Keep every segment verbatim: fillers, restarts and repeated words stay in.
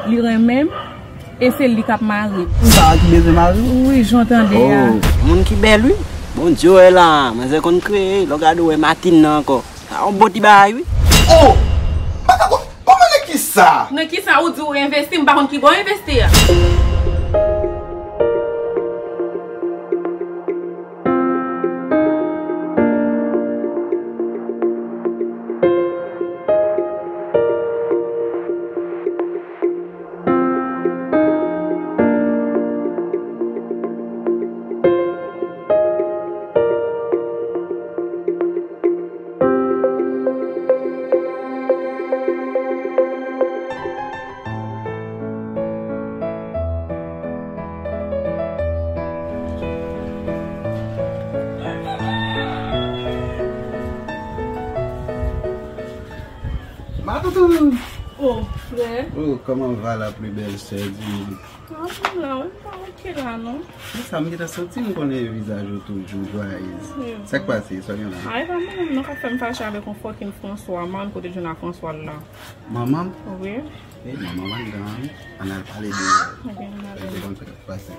Li renmen m, e se li k ap mari m. Sa ki bezwen mari w? Wi, jan w tande a. Oh, moun ki bèl, wi. Bondye wè la, manzè konn kreye. Lè w gade, w wè matin nan ankò. Sa yon bon ti bagay, wi. Oh! M pa ka kwè. Kòman nan kisa? Nan kisa ou di ou envesti, m pa konn ki bò envesti a. Matoutou! Oh, frè. Oh, comment va la plus belle sœur du monde? Ah, m la, wi, m pa oke la, non. Sa m gentan santi, m konnen vizaj ou toujou jwayez. Wi. Sa k pase? Sa w gen la? Ay, pa mwen menm, non, k ap fè m fache avèk yon fucking François, man, kote jwenn a François la. Manman m? Wi. Eh, manman m anndan, wi. Ann al pale de li. Ok, ann ale. Pase.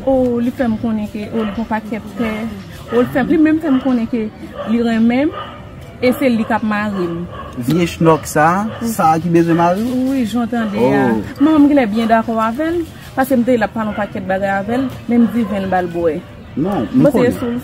Oh, li fè m konnen ke, oh, li gon pakèt tè. Oh, li fè, li menm fè m konnen ke li renmen m, e se li k ap mari m. Vye chnòk sa, sa ki bezwen mari w? Wi, jan w tande a. Oh. Manman m genlè byen dakò avè l, paske m te di l ap pale yon pakèt bagay avè l, menm diven l ba l bwè. Non, m konnen.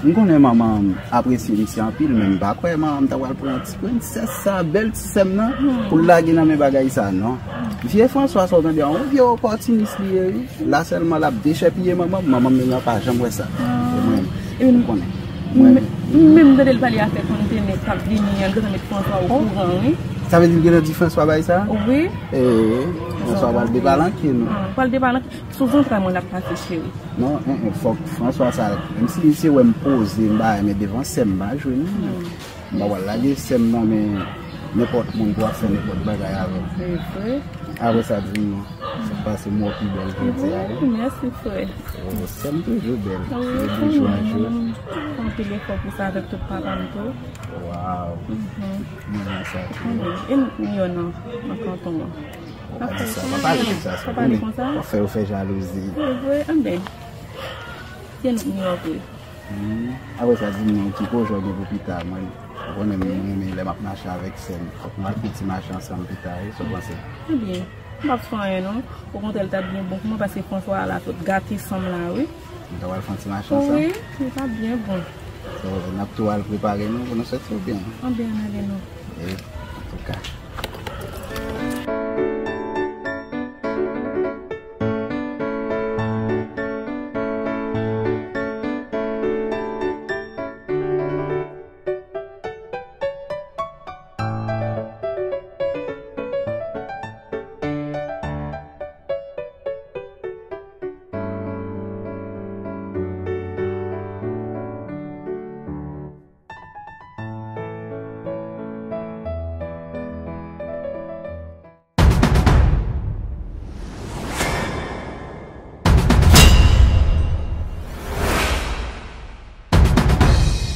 M konnen manman m apresye misye anpil, men m pa kwè manman m ta pral pran ti prensès sa, bèl ti sè m nan, pou l lage nan men bagay sa, non. Vye Franswa sa w tande a, yon vye opòtinis li ye, wi. La sèlman l ap dechèpiye manman m, manman m menm nan pa janm wè sa. E mwen, m konnen. Mwen menm, m tande l pale afè kontene k ap vini an, l gentan met Franswa okouran, wi. Sa vle di l gentan di Franswa bagay sa? Wi. Ee, Franswa pral depalanke nou. Pral depalanke. Sou zantray mwen l ap pase, cheri. Non, en, en, fòk Franswa sa, menm si misye wè m poze, m pa renmen devan sè m, m pa jwe non. M pa pral lage sè m nan men nenpòt moun pou ap fè nenpòt bagay avè m. Se vre. Apre sa, di m non, se pase mò pi bèl jodi a, wi. Mèsi, frè. Oh, sè m toujou bèl. Wi, wi, wi. Anpil efò pou sa avèk tout papa m tou. Waw. Mwen renmen sa tou. E nou, nou nan, nan kanton an. Ou pa di sa, pa pale konsa, sa konnen w ap fè, w fè jalouzi. Se vre, anben. Kite nou vre. Hmm. Apre sa, di m non, ki pwojè w gen pou pita? Mwen, ou konnen mwen renmen lè m ap mache avèk sè m. Fòk nou al fè ti mache ansanm pita, wi, sa w panse? Ebyen, m p ap fè anyen non. Okontrè, l t ap byen bon pou mwen paske Franswa la sot gate san m la, wi. Nou ta pral fè yon ti mache ansanm? Wi, li t ap byen bon. So, n ap tou al prepare nou pou nou soti oubyen? Anben, ann ale non. E, antouka.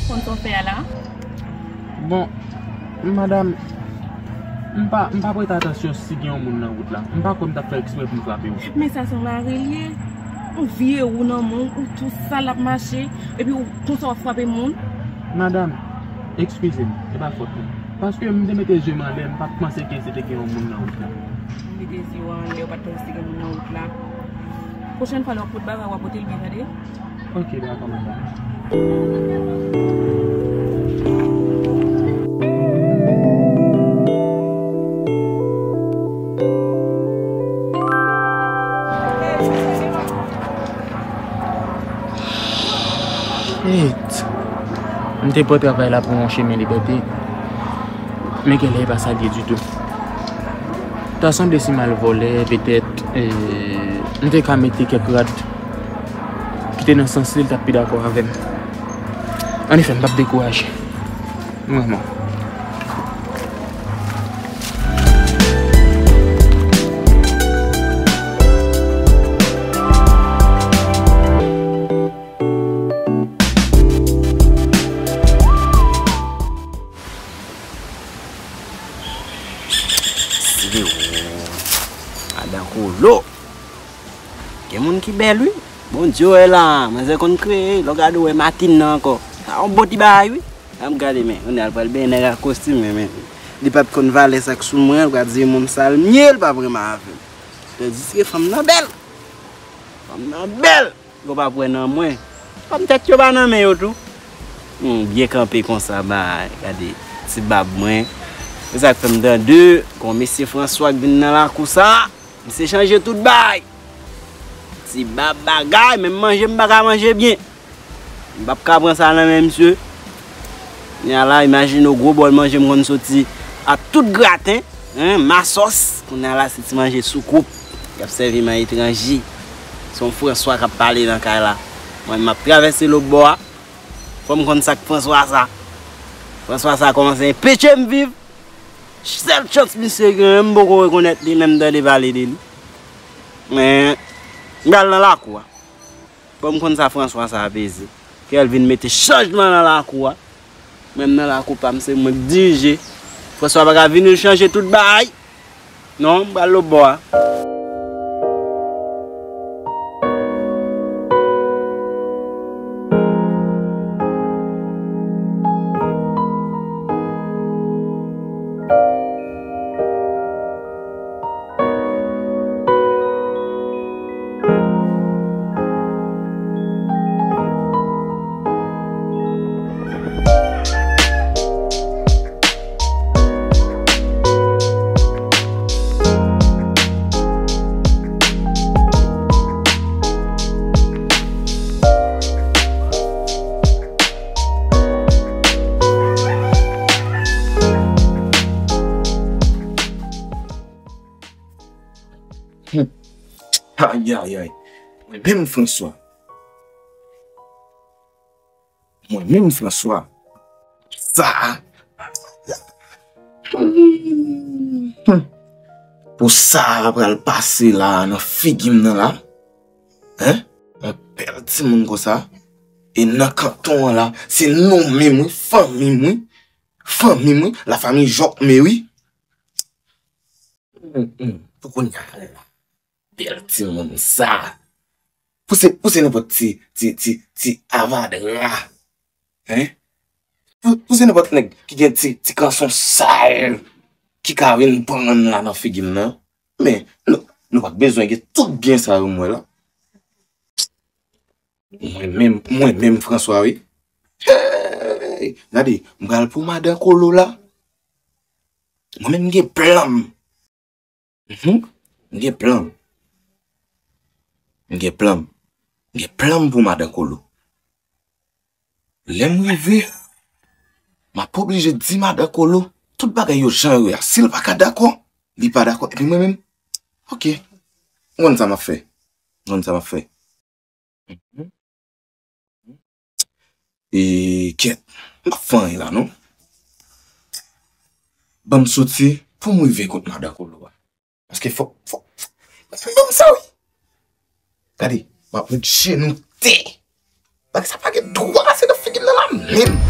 Konn sa w fè a la? Bon, madanm, m pa, m pa prete atansyon si gen yon moun nan wout la. M pa kwè m t ap fè eksprè pou m frape w. Men sa se yon mari l ye. Yon vye wou nan men w, ou tou sal ap mache, epi w konsa w ap frape moun. Madanm, eskize m, e pa fòt mwen. Paske m te mete zye m anlè, m pa t panse ke se te gen yon moun nan wout la. Ou mete zye w anlè, ou pa t panse se te gen moun nan wout la. Pwochèn fwa lè w ap pot bagay, w a pote l byen, tande? Ok, dakò, madanm. Shit! M te pran travay la pou yon chemen libète. Men genlè e pa sa l ye ditou. Ta sanble si m al vòlè, petèt, e, m te ka mete kèk rad ki te nan sans li, l t ap pi dakò avè m. Annefè, m p ap dekouraje. Vrèman. Bèl wi. Bondye wè la, manzè konn kreye, lè w gade w wè matin nan ankò. Sa yon bon ti bagay wi. An m gade men, kounye a l pral benyen nèg ak kostim men, men. Li pa t konn valè sa k sou mwen, l pral di moun sal m ye, l p ap renmen avè m. Tandiske fanm nan bèl. Fanm nan bèl. Yo p ap wè nan mwen. Fanm tèt yo pa nan men yo tou. Hmm, byen kanpe konsa, bay. Gade, ti bab mwen. Se sa k fè m tande, kon mesye Franswa k vin nan lakou sa. Misye chanje tout bay. Ti bab bagay, menm manje m pa ka manje byen. M p ap ka pran sa nan men misye. Kounye a la, imajine w gwo bòl manje m konn soti ak tout graten, hein, masòs. Kounye a la, se ti manje soukoup y ap sèvi m an etranje. Se yon Franswa k ap pale nan kay la. Mwen, m ap travèse lòt bò a. Fò m konn sa k Franswa sa. Franswa sa kòmanse enpeche m viv. Sèl chans misye gen, m poko rekonèt li, menm tande pale de li. Men, m pral nan lakou a. Fò m konn sa Franswa sa ap peze. Kè l vin mete chanjman nan lakou a. Menm nan lakou pa m, se mwen k dirije. Franswa pa ka vini l chanje tout bagay. Non, m pral lòt bò a. Ayayay. Mwen menm Franswa. Mwen menm Franswa. Sa. Hmm. Pou sa pral pase la nan figi m nan la. Hein? Yon bèl timoun konsa. E nan kanton an la, se nou menm wi, fanmi m wi. Fanmi m wi, la famille Jòkme wi. Hmm, hmm. Pou kounye a la. Bèl timoun sa. Pouse, pouse nenpòt ti, ti, ti, ti avadra. Hein? Pou, pouse nenpòt nèg ki gen ti, ti kanson sal, ki ka vin pran la nan figi m nan. Men, nou, nou pa t bezwen gen tout byen sa yo m wè la. Mwen menm, mwen menm Franswa wi. Hey! Gade, m pral pou madan Kolo la. Mwen menm m gen plan m. Mhm. M gen plan. M gen plan. M gen plan pou madan Kolo. Lè m rive, m ap oblije di madan Kolo tout bagay yo jan yo ye a. Si l pa ka dakò, li pa dakò. Epi mwen menm, oke. M konn sa m ap fè. M konn sa m ap fè. Mhm. E kèt, m p ap fè anyen la non. Ban m soti pou m rive kot madan Kolo a. Paske fòk, fòk, fòk ban m sa wi. Gade, m ap met jenou tè. Bagay sa pa gen dwa pase nan figi m nan la menm.